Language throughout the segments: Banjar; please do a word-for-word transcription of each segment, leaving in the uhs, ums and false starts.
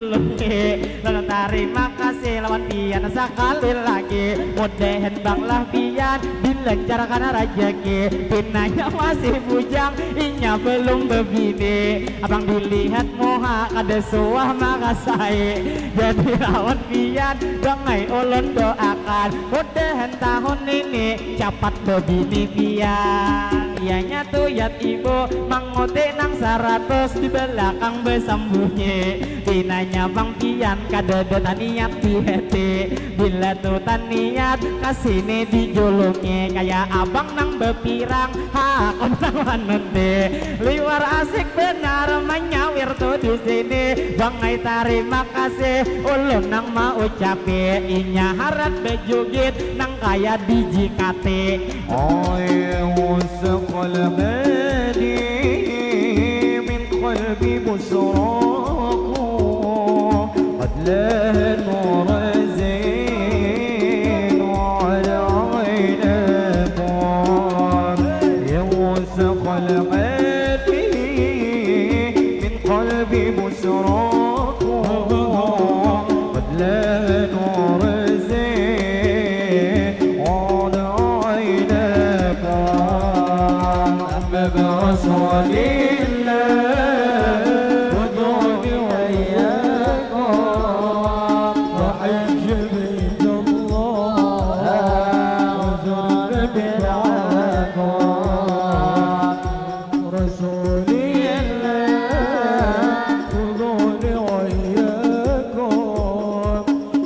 Lagi, lalu tarima kasih lawan pian sakali lagi. Mudahan banglah pian dilancarkan rajaki. Pinanya masih bujang, inya belum bebini. Abang dilihat muha kada suah marasai. Jadi lawan pian bangai ulun doakan. Mudahan tahun ini capat bebini pian. Ianya tuyat ibu manguti nang saratus di belakang besambunyi. Pinanya bang pian kadada taniat di hati. Bila tu taniat kasini dijulungi kaya abang nang bepirang hakun nang manunti. Liwar asik benar manyawir tu di sini. Bangai tarima kasih ulun nang maucapi. Inya harat bejugit nang kaya biji kati. أعوذ قلبي من قلب بسراكم قد لا نور زين على عينكم يغوث قلبي من قلب بسراكم قد لا نور زين على عينكم أحباب رسول الله خذوني وإياكم وحج بيت الله وزرت بدعاكم رسول الله خذوني وإياكم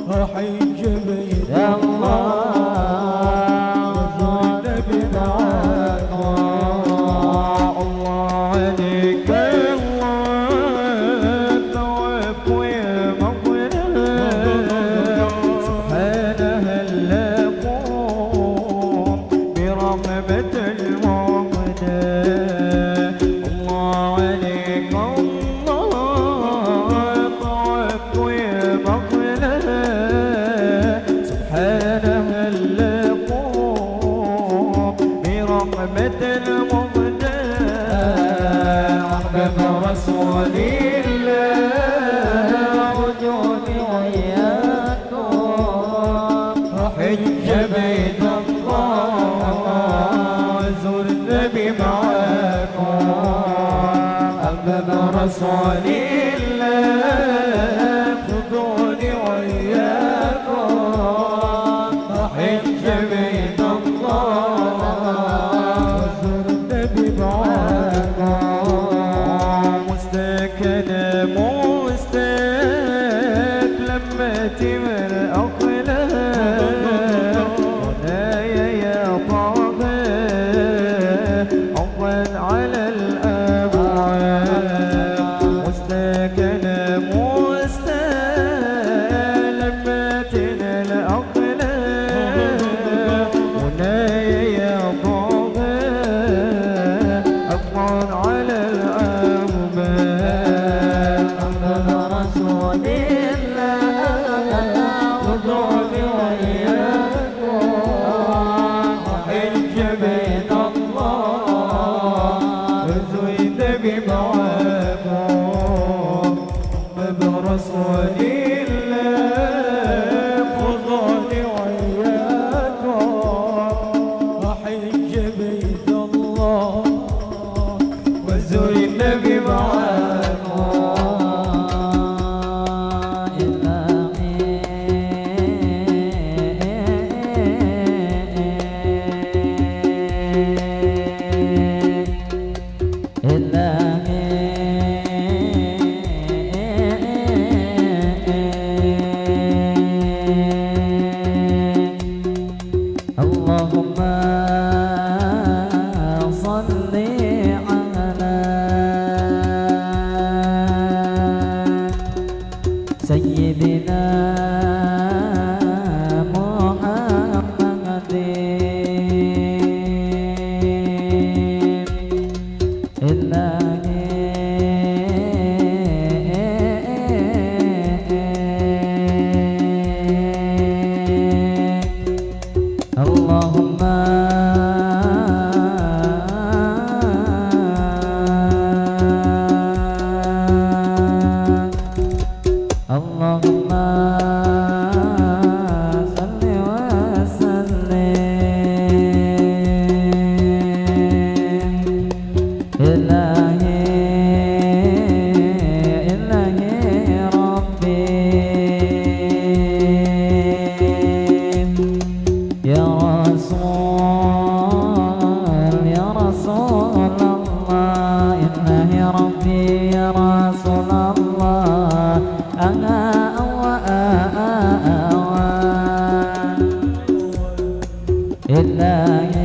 وحج بيت الله وزرت بدعاكم الله عليك الله طوف يا مقبل سبحان هل لكم برحمة المعبد الله عليك الله طوف يا مقبل سبحان هل لكم برحمة المعبد أحباب رسول الله وجودي وإياكم وحج بيت الله زرت بمعاكم أحباب رسول الله خذوني وإياكم وحج بيت الله وزرت بمعاكم مستكن مستك لمتي والأقلام هنايا يا طاغي أفضل على الأبواب مستكن مستلمة الأقلام هنايا يا طاغي أفضل على الأبواب أحمد رسول الله خذوني وإياكم وحج بيت الله وزيد بمعاكم برسول الله خذوني وإياكم وحج بيت الله وزور النبي معاكم إلهي إلهي اللهم صل على سيدنا محمد إلهي اللهم Allahumma salli wa sallim. Ilahi, ilahi Rabbi. Ya Rasul, ya Rasulullah, ilahi Rabbi, ya Rasulullah. Anga awa awa. Ilahi.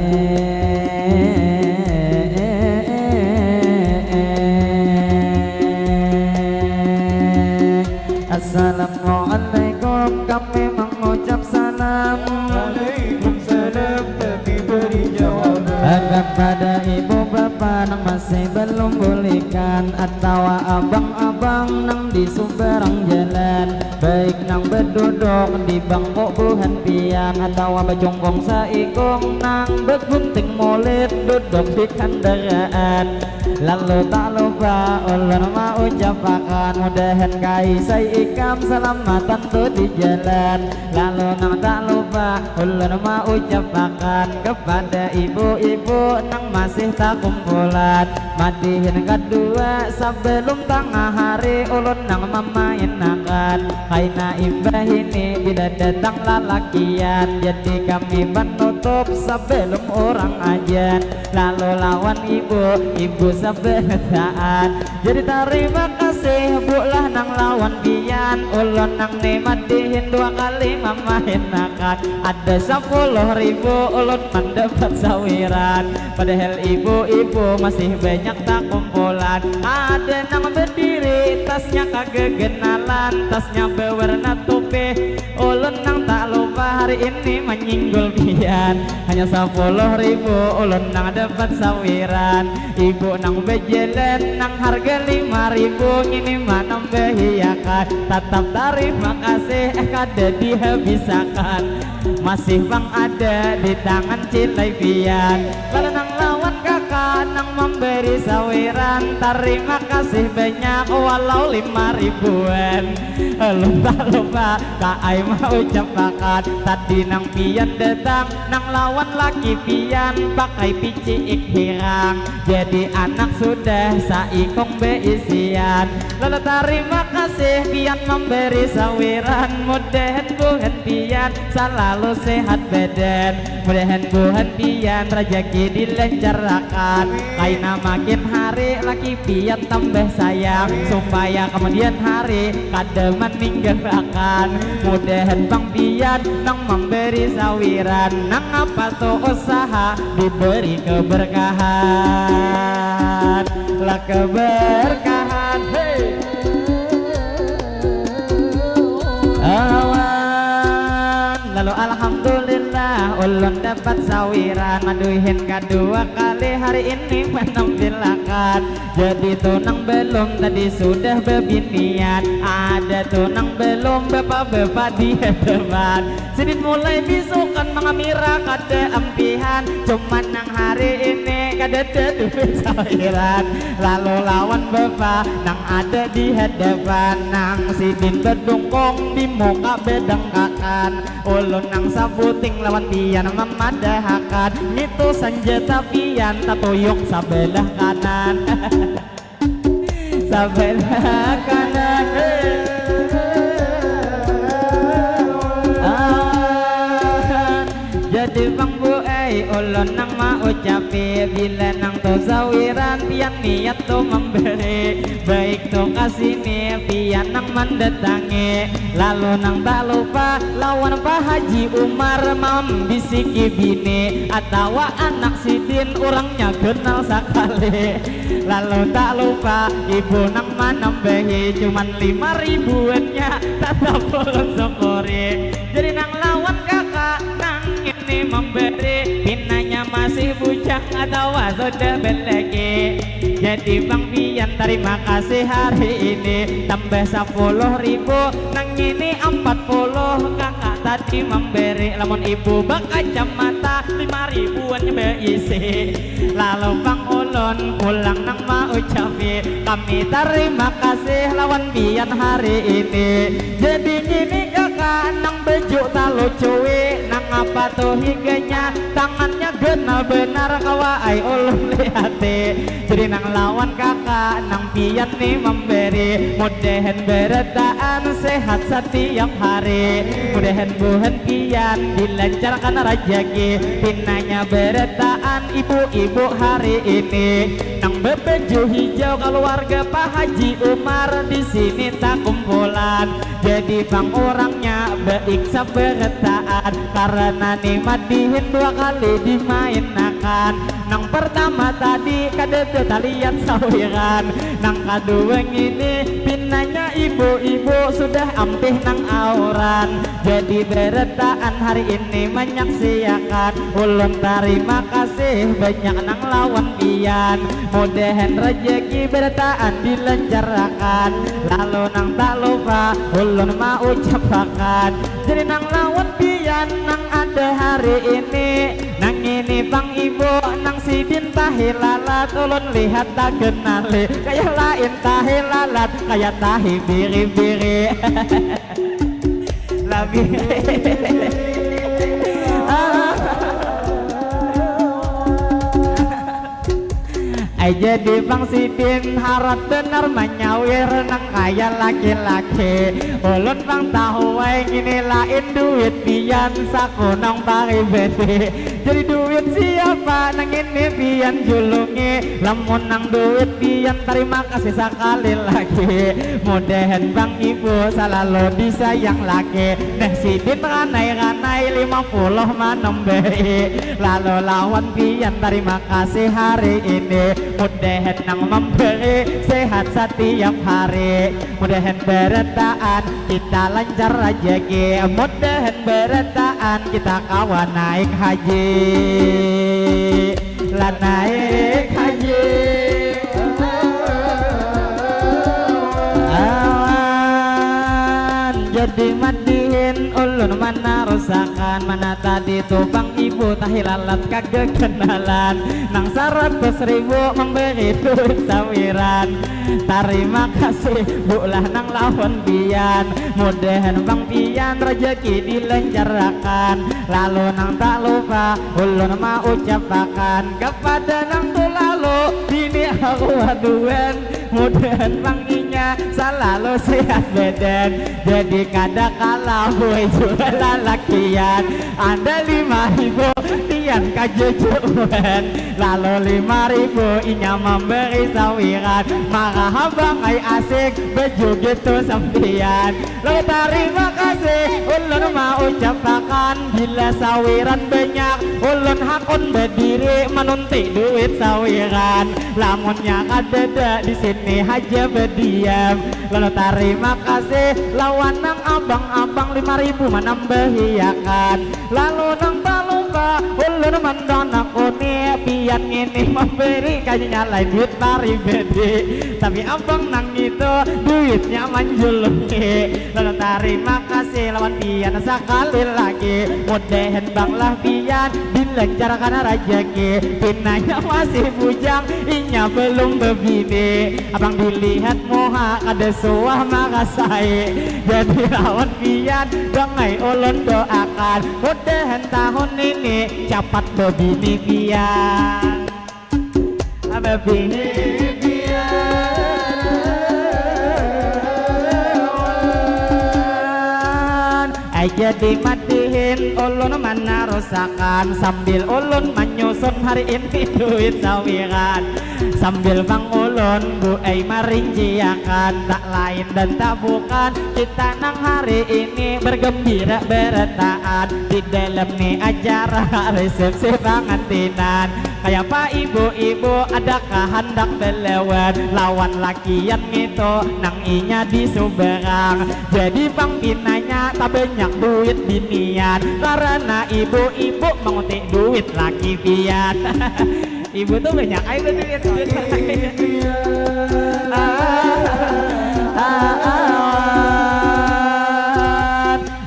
Assalamualaikum, kami mengucap salam. Waalaikumsalam, tapi beri jawaban. Kepada ibu bapa nang masih belum bulikan, atawa abang-abang nang di subarang jalan, baik nang beduduk di bangku buhan pian, atawa bacungkung saikung nang begunting mulit duduk di kandaraan. Lalu tak lupa ulun maucapakan, mudahan kaisai ikam salamatan tu di jalan. Lalu nang tak lupa ulun maucapakan kepada ibu-ibu nang masih takumpulan. Madihin kadua, sabalum tangah hari ulun nang mamainakan. Kaina imbah ini bila datang lalakian, jadi kami manutup sabalum urang ajan. Lalu lawan ibu, ibu sabarataan. Jadi tarima kasih, Bu lah nang lawan pian. Ulun nang ni madihin dua kali mamainakan. Ada sapuluh ribu ulun mandapat sawiran. Padahal ibu-ibu masih banyak takumpulan. Ada nang badiri, tasnya kagaganalan, tasnya bawarna tupih. Ulun nang tak lupa hari ini manyinggul pian. Hanya sapuluh ribu ulun nang dapat sawiran. Ibu nang bajalan nang harga lima ribu ngini manambahiakan. Tatap tarima kasih, eh, kada dihabisakan. Masih pang ada di tangan cilai pian. Lalu nang lawan kaka nang mambari sawiran, tarima kasih banyak walau lima ribuan. Ulun tak lupa ka ai maucapakan, tadi nang pian datang nang lawan laki pian pakai piciik hirang, jadi anak sudah saikung baisian. Lalu tarima kasih pian mambari sawiran, mudahan buhan pian salalu sehat badan, mudahan buhan pian rajaki dilancarakan. Kaina makin hari laki pian tambah sayang, supaya kemudian hari kada maninggalakan. Mudahan pang pian nang mambari sawiran, nang apa tu usaha diberi keberkahan. Lah keberkahan, hei. Awan, lalu alhamdulillah ulun dapat sawiran, maduihin kadua kali hari ini manampilakan. Jadi tu nang balum tadi sudah babinian, ada tu nang balum bapa-bapa di hadapan. Sidin mulai bisukan mangamira kada ampihan, cuman nang hari ini kadada duit sawiran. Lalu lawan bapa nang ada di hadapan, nang sidin badungkung di muka badangkakan. Ulun nang sabuting lawan pian mamadahakan, ngitu sanjata pian tatuyuk sabalah kanan. Sabalah kanan, eh. Ah, jadi pang Bu ai, ulun nang maucapi, bila nang tu sawiran pian niat tu mambari, baik tu ka sini pian nang mandatangi. Lalu nang tak lupa lawan Pak Haji Umar mambisiki bini atawa anak sidin, urangnya ganal sakali. Lalu tak lupa ibu nang manambahi, cuman lima ribuannya tatap ulun syukuri. Jadi nang lawan kaka nang ini mambari, pinanya masih bujang atawa sudah balaki. Jadi pang pian tarima kasih hari ini, tambah sapuluh ribu, nang ini ampat puluh, kaka Tadi memberi lamun ibu berkacamata lima ribuan beisi. Lalu pang ulun pulang nang maucapi kami terima kasih lawan pian hari ini. Jadi ngini kakak nang baju talu cuwi nang apa tuh higanya tangannya genal benar kawa ai ulun lihati. Jadi nang lawan kakak nang pian nih memberi mudahan berataan sehat setiap hari. Mudahan buhan pian dilancarkan rajaki pinanya berataan ibu-ibu hari ini. Nang bebeju hijau keluarga Pak Haji Umar di sini tak kumpulan. Jadi pang orangnya baik sabarataan karena nih madihin dua kali dimainakan. Nang pertama tadi kada taliat sawiran. Nang kedua ngini pinanya ibu-ibu sudah ampih nang auran. Jadi berataan hari ini menyaksiakan ulun terima kasih banyak nang lawan pian. Mudahan rejeki berataan dilanjarakan. Lalu nang tak lupa ulun mau ucapakan. Jadi nang lawan pian nang ada hari ini nang ini pang ibu nang sidin tahi lalat ulun lihat tak kenali kaya lain tahi lalat kaya tahi biri-biri. Lebih aja di pang sidin harat benar manyawir nang kaya laki-laki. Ulun pang tahu wae ngini lain duit pian saku nang paribadi. Jadi duit siapa nang ini pian julungi lamun nang duit pian terima kasih sekali lagi. Mudahan bang ibu selalu disayang lagi. Nah sidin ranai-ranai lima puluh manambahi lalu lawan pian terima kasih hari ini. Mudahan nang memberi sehat setiap hari. Mudahan berataan kita lancar rejeki. Mudahan berataan kita kawa naik haji. Lah naik haji. Awan jadi madihin ulun mana rusakan mana tadi tu bang ibu tahilalat kagak kenalan nang seratus ribu memberi duit sawiran. Tarima kasih bulah nang lawan pian. Mudahan bang pian rejeki dilancarkan. Lalu nang tak lupa ulun mau ucapakan kepada nang tu lalu bini aku aduan. Mudahan bang inya selalu sehat badan. Jadi kada kalah boy jua lalakian. Ada lima ribu pian kajujuan. Lalu lima ribu inya memberi sawiran. Marah abang ai asik baju gitu sampian. Lalu tarima kasih ulun mau ucapakan bila sawiran banyak ulun hakun berdiri menunti duit sawiran. Lamunnya kadada di sini haja berdiam. Lalu tarima kasih lawan nang abang-abang lima ribu menambahiakan. Lalu nang taluka ulun mandang nang kuni pian ngini memberi kayunya lain duit paribadi. Tapi abang nang itu duitnya manjulungi. Lalu tarima kasih lawan pian sekali lagi. Mudahan bang lah pian dilancarkan rejeki. Pinanya masih bujang, inya belum bebini. Abang dilihat muha kada suah marasai. Jadi lawan pian bangai ulun doakan mudahan tahun ini capat bebini pian. Bebini pian. Aja dimatihin ulun manarusakan sambil ulun manyusun hari ini duit sawiran. Sambil bang ulun bu ai marinciakan tak lain dan tak bukan kita nang hari ini bergembira berataan di dalam ni acara resepsi pengantinan. Kayapa ibu-ibu ada kahandak belawan lawan lakian ngitu nang inya di subarang. Jadi pang pinanya tabanyak duit binian karena ibu-ibu mangutik duit laki pian. Ibu tuh banyak aja duit duit laki. Ah, ah, ah, ah.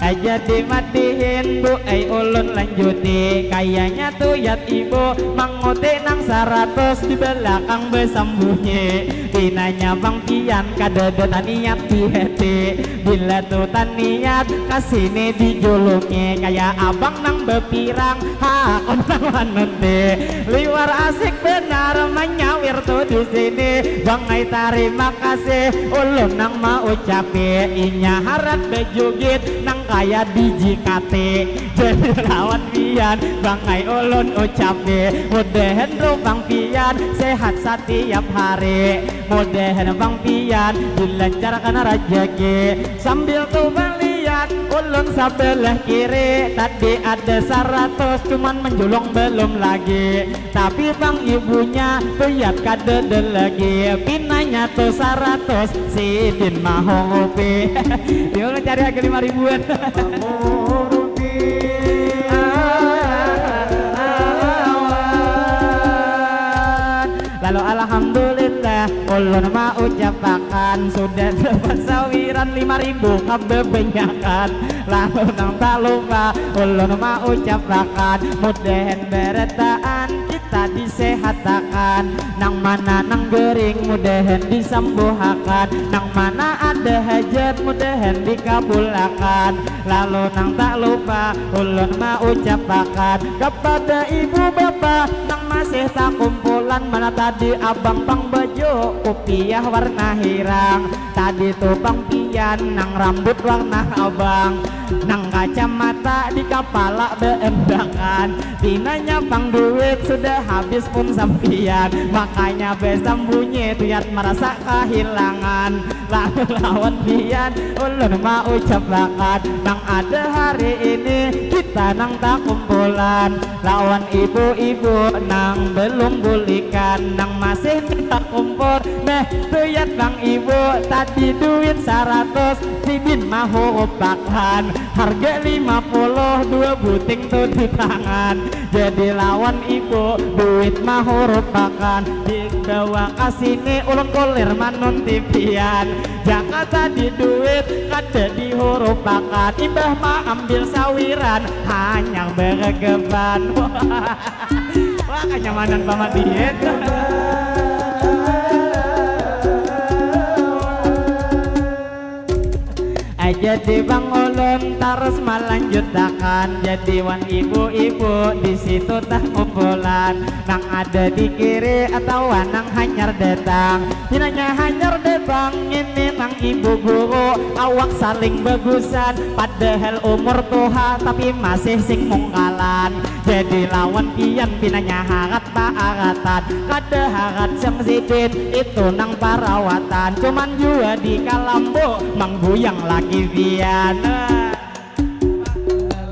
Jadi madihin bu ai ulun lanjuti, kayanya tuyat ibu manguti nang saratus di balakang basambunyi. Pinanya bang pian kadada taniat di hati, bila tu taniat kasini dijulungi, kaya abang nang bapirang hakun nang manunti. Liwar asik banar manyawir tu di sini, bang ai tarima kasih ulun nang maucapi. Inya harat bajugit nang kaya biji kati. Jadi lawan pian bang ai ulun ucapi, mudahan tu bang pian sehat satiap hari, mudahan bang pian dilancarkan rajaki. Sambil tu balian ulun sabelah kiri, tadi ada saratus cuman menjulung belum lagi. Tapi bang ibunya tuyat kadada lagi, pinanya tu saratus sidin mahurupi. Dia ulun cari harga lima ribuan. Lalu alhamdulillah ulun maucapakan sudah dapat sawiran lima ribu kababanyakan. Lalu nang tak lupa ulun maucapakan mudahan barataan kita disehatakan. Nang mana nang gering mudahan disambuhakan. Nang mana ada hajat mudahan dikabulakan. Lalu nang tak lupa ulun maucapakan kepada ibu bapa nang masih takumpulan, mana tadi abang pang baju kupiah warna hirang, tadi tu pang pian nang rambut warna abang, nang kacamata di kapala beendakan, pinanya pang duit sudah habis pun sampian, makanya besambunyi tuyat marasa kahilangan. Lalu lawan pian ulun maucapakan nang ada hari ini kita nang takumpulan lawan ibu-ibu nang belum bulikan, nang masih minta kumpul. Nah, tuyat bang ibu tadi duit saratus sidin mahurupakan harga lima puluh dua buting tu di tangan. Jadi lawan ibu duit mahurupakan dibawa ka sini ulun kulir manunti pian. Jaka tadi duit kada dihurupakan, imbah maambil sawiran hanyar beregeban. Wah, kanyamanan pamadihin. Jadi bang ulun tarus malanjutakan, jadi wan ibu-ibu di situ tah kumpulan, nang ada di kiri atawa nang hanyar datang. Pinanya hanyar datang ini nang ibu guru, awak saling bagusan, padahal umur tuha tapi masih sing mungkalan. Jadi lawan pian pinanya harat paaratan, kada harat sing sidin itu nang parawatan, cuman jua di kalambu mangguyang lagi pian.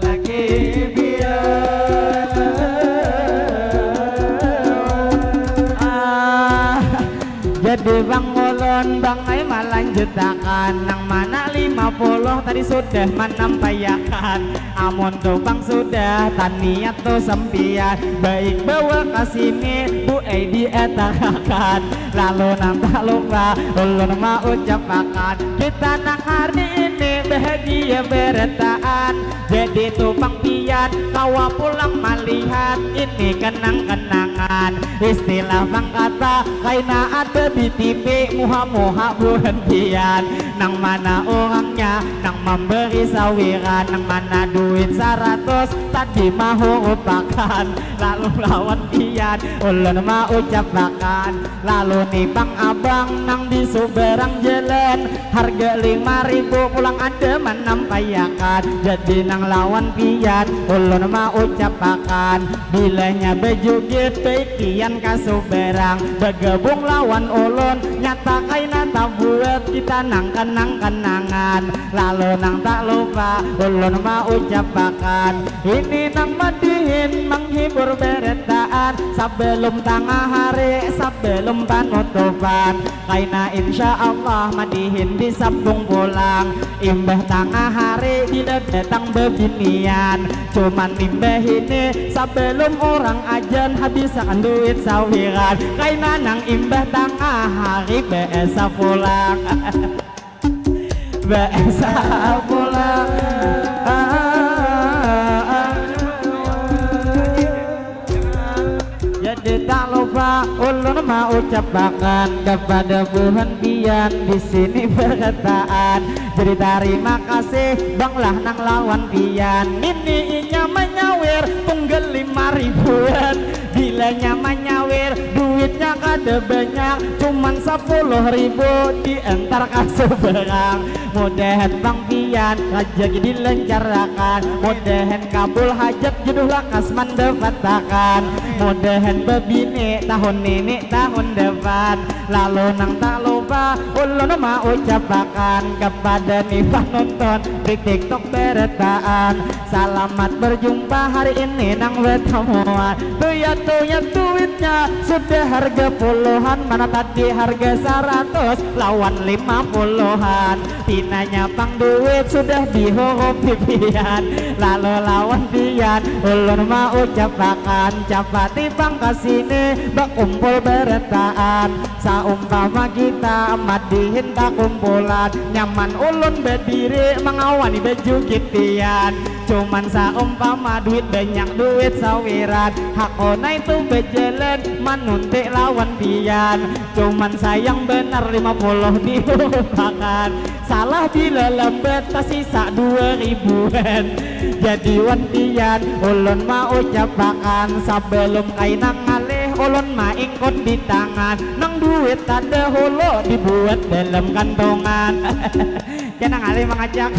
Lagi pian. Ah, jadi bang ulun bang ai malanjutakan nang mana lima puluh tadi sudah manampaiakan. Amun tu pang sudah taniat tu sampian, baik bawa ka sini bu ai diatarakan. Lalu nang tak lupa ulun maucapakan, kita nang hari ini bahagia barataan. Jadi tu pang pian kawa pulang malihat ini kenang-kenangan. Istilah pang kata kaina ada di T V, muha-muha buhan pian. Nang mana urangnya nang mambari sawiran, nang mana duit saratus tadi mahurupakan. Lalu lawan pian ulun maucapakan, lalu ni pang abang nang di subarang jalan, harga lima ribu pulang ada manampaiakan. Jadi nang lawan pian ulun maucapakan, bilanya bajugit baik pian ka subarang, bagabung lawan ulun nyata kaina tabuat kita nang kenang-kenangan. Lalu nang tak lupa ulun maucapakan, ini nang madihin manghibur barataan, sabalum tangah hari sabalum panutupan, kaina insya Allah madihin disambung pulang. Imbah tangah hari bila datang babinian, cuman imbah ini sabalum urang ajan habisakan duit sawiran, kaina nang imbah tangah hari baasa pulang. Baasa pulang. Ucapakan kepada buhan pian di sini berataan. Jadi tarima kasih bang lah nang lawan pian. Ini inya manyawir tunggal lima ribuan. Bilanya manyawir duitnya kada banyak, cuman sepuluh ribu diantar ka seberang. Mudahan bang pian rajaki dilancarakan. Mudahan kabul hajat jodoh lakas mandapatakan. Mudahan babini tahun ini tahun depan. Lalu nang tak lupa ulun mau ucapakan kepada ni penonton di TikTok berataan. Salamat berjumpa hari ini nang batamuan. Tuyat-tuyat duitnya sudah harga puluhan, mana tadi harga saratus lawan lima puluhan. Pinanya pang duit sudah dihurupi pian. Lalu lawan pian ulun mau ucapakan, capati pang ka sini bakumpul berataan. Saumpama kita madihin takumpulan, nyaman ulun badiri mangawani baju gitian. Cuman saumpama duit banyak duit sawiran, hakona itu bajalan manunti lawan pian. Cuman sayang banar lima puluh dilupakan. Salah bila lambat tasisa dua ribuan. Jadi wan pian ulun maucapakan, sabalum kaina ngalih ulun maingkun di tangan. Nang duit tadahulu dibuat dalam kantongan. Kena ngalih mangajak.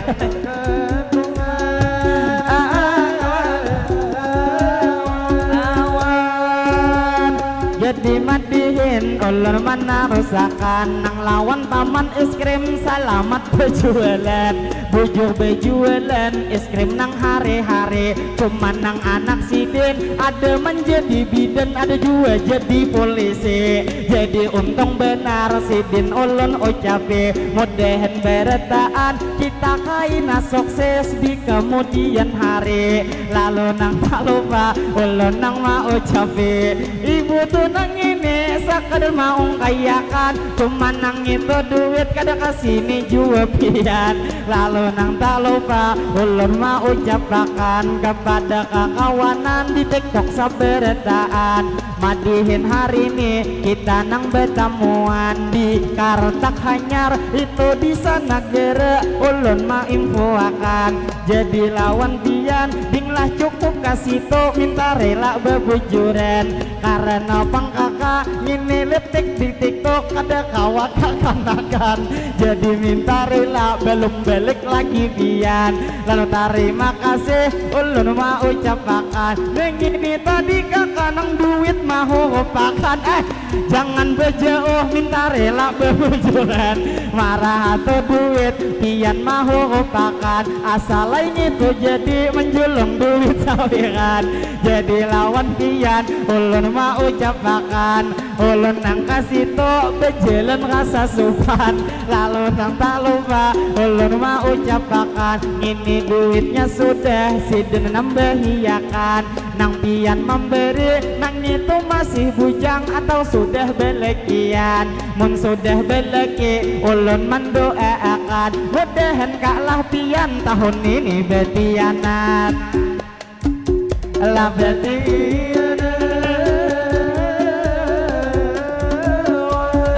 Jadi madihin ulun manarusakan, nang lawan paman es krim salamat bajualan. Bujur bajualan es krim nang hari-hari, cuman nang anak sidin ada manjadi bidan, ada jua jadi polisi. Jadi untung banar sidin ulun ucapi, mudahan barataan kita kaina sukses di kamudian hari. Lalu nang talupa ulun nang maucapi, ibu tu nang ini sakadar maungkayakan, cuman nang itu duit kada kasini jua pian. Lalu nang talupa ulun maucapakan kapada kakawanan di TikTok sabarataan, madihin hari ni kita nang batamuan di Kartak Hanyar itu di sana gere ulun mainfoakan. Jadi lawan pian dinglah cukup ka situ minta rela babujuran. Karena pang kaka ngini litik di TikTok kada kawa kakanakan. Jadi minta rela balum balik lagi pian. Lalu tarima kasih ulun maucapakan. Nang ini tadi kaka nang duit mahurupakan. Eh, jangan bejauh minta rela babujuran. Marah atau duit pian mahurupakan. Asal lain itu jadi menjulung duit sawiran. Jadi lawan pian ulun maucapakan, ulun nang ka situ bajalan rasa supan. Lalu nang talupa ulun maucapakan, ini duitnya sudah sidin nambahiakan. Nang pian memberi nang itu masih bujang atau sudah balakian? Mun sudah balaki ulun mandoaakan, mudahan kalah pian tahun ini batianat. Labati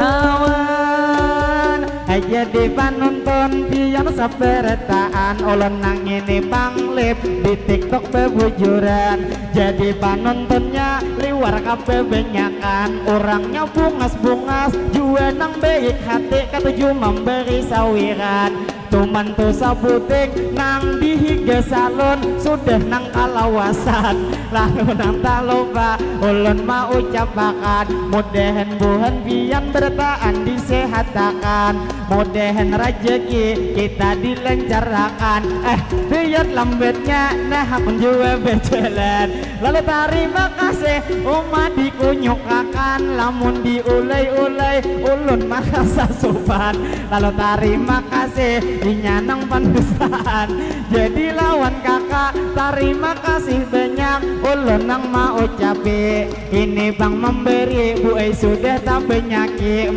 awan aja di panonton pian sabarataan ulun nang ini panglip di TikTok babujuran. Jadi panontonnya liwar kababanyakan, orangnya bungas-bungas jua nang baik hati katuju memberi sawiran. Tuman tu sabuting nang di higa salon sudah nang kalawasan. Lalu nang talupa ulun maucapakan, mudahan buhan pian barataan disehatakan. Mudahan rajaki kita dilancarakan. Eh, lihat lambatnya nah hakun jua bajalan. Lalu tarima kasih uma dikunyukakan, lamun diulai-ulai ulun marasa supan. Lalu tarima kasih inya nang pandustaan. Jadi lawan kaka tarima kasih banyak ulun nang maucapi. Ini bang memberi buai sudah tambah nyaki.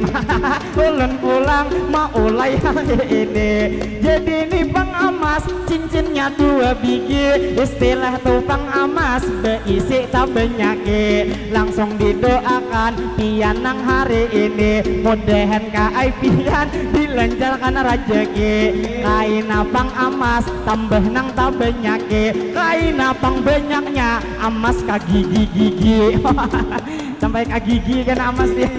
Ulun pulang maulai hari ini. Jadi ini bang amas cincinnya Dua bigi istilah tupang amas beisi tabanyaki, langsung didoakan pian nang hari ini, mudahan ka ai pian dilancarkan rajaki. Kaina pang amas tambah nang tabanyaki, kaina pang banyaknya amas ka gigi-gigi. Sampai ka gigi kena amas dia.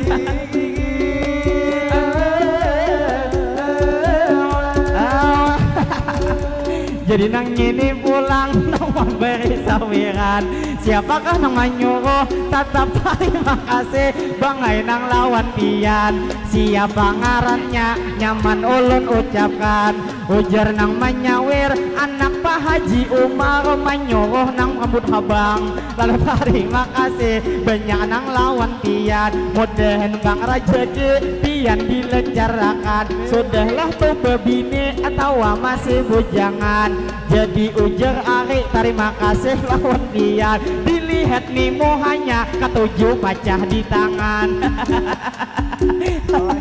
Jadi nang ini pulang nang memberi sawiran. Siapakah nang manyuruh? Tatap tarima kasih bangai nang lawan pian. Siapa ngarannya? Nyaman ulun ucapkan. Ujar nang manyawir, anak Pak Haji Umar manyuruh nang rambut habang. Lalu tarima kasih banyak nang lawan pian. Mudahan bang rajaki pian dilanjarakan. Sudahlah tu bebini atawa masih bujangan. Jadi ujar Ari tarima kasih lawan pian. Dilihat ni muhanya katuju pacah di tangan. Kawan.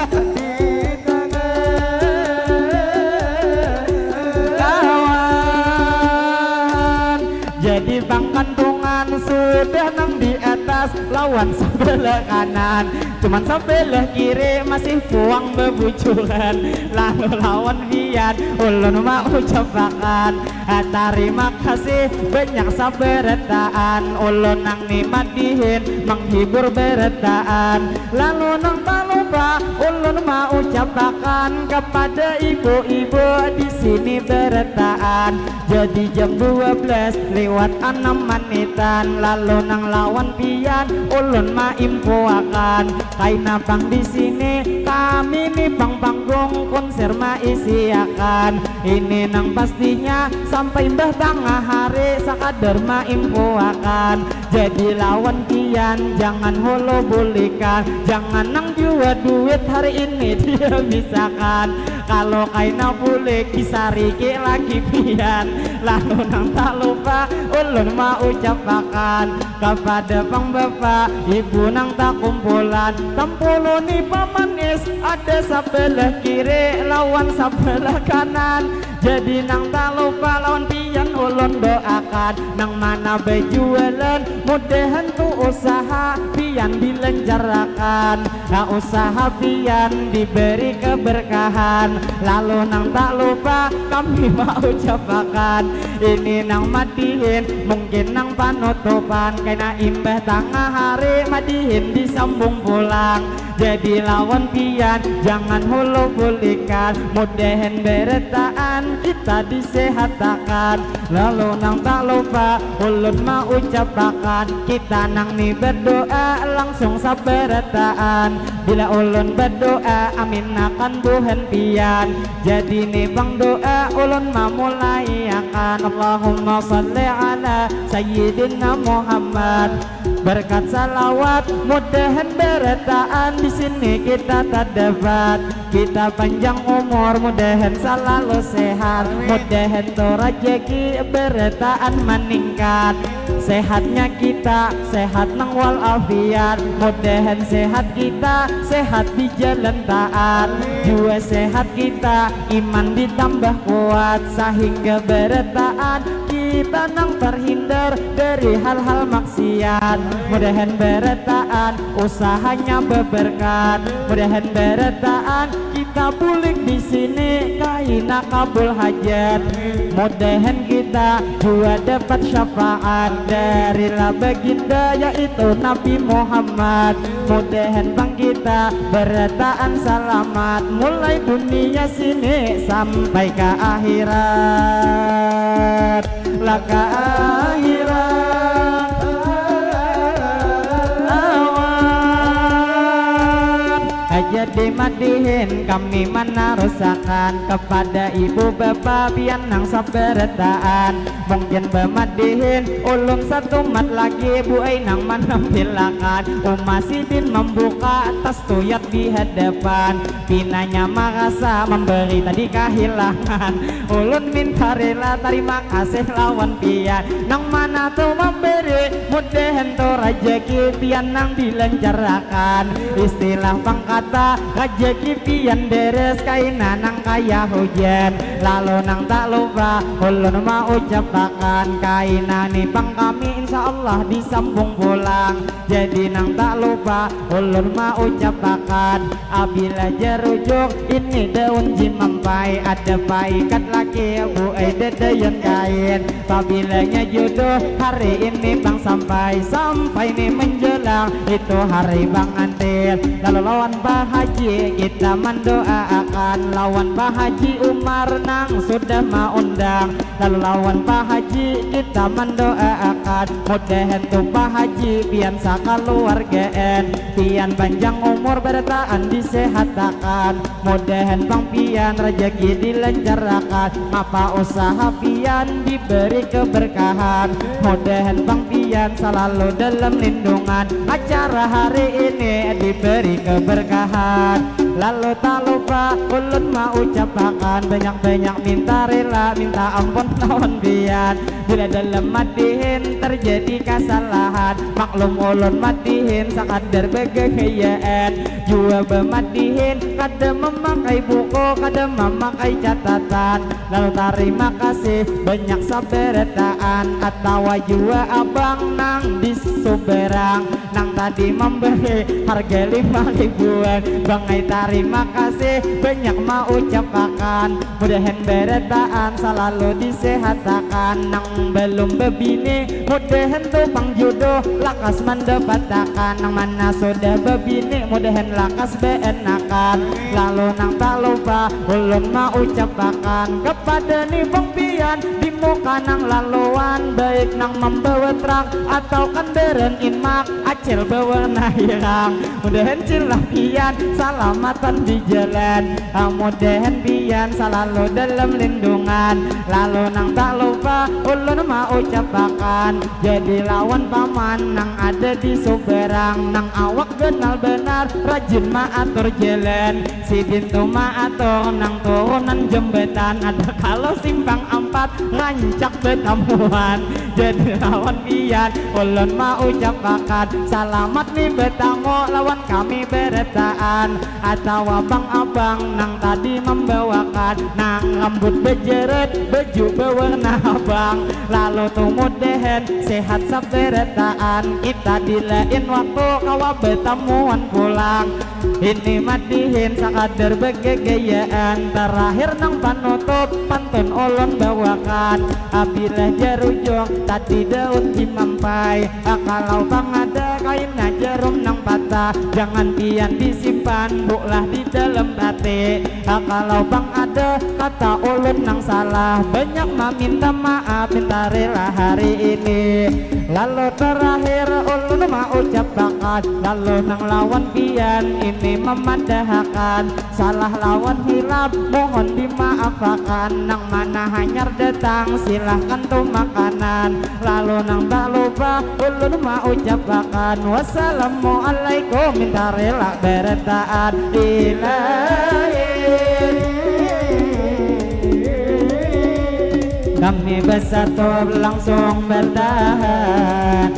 Jadi pangkantungan sudah nang di atas lawan sebelah kanan, cuman sebelah kiri masih puang bebujuran. Lalu lawan pian ulun maucapakan, ah, tarima kasih banyak sabarataan. Ulun nang ni madihin menghibur barataan. Lalu nang talupa ulun maucapakan kepada ibu-ibu di sini barataan. Jadi jam dua belas liwat anam manitan, lalu nang lawan pian ulun maimpuakan. Kaina pang di sini kami ni pang panggung konser maisiakan. Ini nang pastinya sampai mbah tangah hari sakadar maimpuakan. Jadi lawan pian jangan holo bulikan, jangan nang jua duit hari ini dihabisakan. Kalau kaina bulik disariki lagi pian. Lalu nang talupa ulun maucapakan kepada pang bapak ibu nang takumpulan, tampuluni pamanis ada sabelah kiri lawan sabelah kanan. Jadi nang talupa lawan pian ulun doakan, nang mana bajualan mudahan tu usaha pian dilanjarakan. Nah, usaha pian diberi keberkahan. Lalu nang talupa kami maucapakan, ini nang madihin mungkin nang panutupan. Kaina imbah tangah hari madihin disambung pulang. Jadi lawan pian jangan hulu bulikan, mudahan barataan kita disehatakan. Lalu nang talupa ulun maucapakan, kita nang ni berdoa langsung sabarataan. Bila ulun berdoa amin akan buhan pian. Jadi ni pang doa ulun mamulaiakan, Allahumma salli ala Sayyidina Muhammad. Berkat salawat mudahan barataan di sini kita terdapat. Kita panjang umur mudahan salalu sehat. Mudahan tu rajaki barataan maningkat. Sehatnya kita sehat nang walafiat. Mudahan sehat kita sehat di jalan taat. Jua sehat kita iman ditambah kuat sahingga barataan kita nang terhindar dari hal-hal maksiat. Mudahan barataan usahanya beberkat. Mudahan barataan kita bulik di sini kaina kabul hajat. Mudahan kita jua dapat syafaat dari la baginda yaitu Nabi Muhammad. Mudahan pang kita barataan salamat mulai dunia sini sampai ka akhirat. Lah ka akhirat. Awan. Jadi madihin kami manarusakan kepada ibu bapa pian nang sabarataan. Mungkin bamadihin ulun satumat lagi buai nang manampilakan. Uma sidin mambuka tas tuyat di hadapan. Pinanya marasa mambari tadi kahilangan. Ulun minta rila tarima kasih lawan pian. Nang mana tu mambari mudahan tu rajaki pian nang dilanjarakan. Istilah pangkata Rajaki pian beres kaina nang kaya hujan. Lalu nang tak lupa ulun maucapakan, kaina ni pang kami insya Allah disambung pulang. Jadi nang tak lupa ulun maucapakan, apabila jerujuk ini daun jimampai, ada paikat laki buai dadayan kain. Pabilanya jodoh hari ini pang sampai, sampai ni menjelang itu hari pengantin. Lalu lawan Pak Haji kita mendoaakan, lawan Pak Haji Umar nang sudah maundang. Lalu lawan Pak Haji kita mendoaakan, mudahan tu Pak Haji pian sakaluargaan, pian panjang umur barataan disehatakan. Mudahan pang pian rajaki dilancarakan, mapa usaha pian diberi keberkahan. Mudahan pang pian salalu dalam lindungan, acara hari ini diberi keberkahan. Lalu tak lupa ulun maucapakan, banyak-banyak minta rela, minta ampun lawan pian. Bila dalam madihin terjadi kesalahan, maklum ulun madihin sakadar begegayaan. Jua bamadihin kada memakai buku, kada memakai catatan. Lalu tarima kasih banyak sabarataan, atawa jua abang nang di subarang nang tadi memberi harga lima ribuan. Bangai tarima kasih banyak maucapakan, mudahan barataan salalu disehatakan. Nang belum bebini, mudahan tu pang jodoh lakas mandapatakan. Nang mana sudah bebini, mudahan lakas beanakan. Lalu nang tak lupa ulun maucapakan kepada ni pang pian di muka nang laluan, baik nang membawa truk atau kendaraan inmak, acil bawa nahirang. Mudahan cilah pian salamatan di jalan, ah, mudahan pian salalu dalam lindungan. Lalu nang tak lupa ulun maucapakan, jadi lawan paman nang ada di subarang, nang awak ganal banar, rajin maatur jalan. Sidin tu maatur nang turunan jambatan, ada kalo simpang ampat rancak batamuan. Jadi lawan pian ulun maucapakan, salamat ni batamu lawan kami barataan. Atawa pang abang nang tadi mambawakan, nang rambut bajarat, baju bawarna habang. Lalu tu mudahan sehat sabarataan, kita di lain waktu kawa batamuan pulang. Ini madihin sakadar bagagayaan, tarakhir nang panutup pantun ulun bawakan. Abilah jarujung tadi daun jimampai, ah, kalau pang ada kaina jarum nang patah, jangan pian disimpan, bulah di dalam hati. Ah, kalau pang ada kata ulun nang salah, banyak maminta maaf, minta rela hari ini. Lalu terakhir ulun maucapakan, lalu nang lawan pian ini mamadahakan, salah lawan hilap mohon dimaafakan, nang mana hanyar datang silahkan tu makanan. Lalu nang tak lupa ulun maucapakan, wassalamualaikum, minta rela barataan ilahi. Kami bersatu langsung bertahan.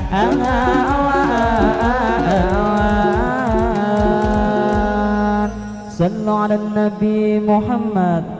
Sallu ala Nabi Muhammad.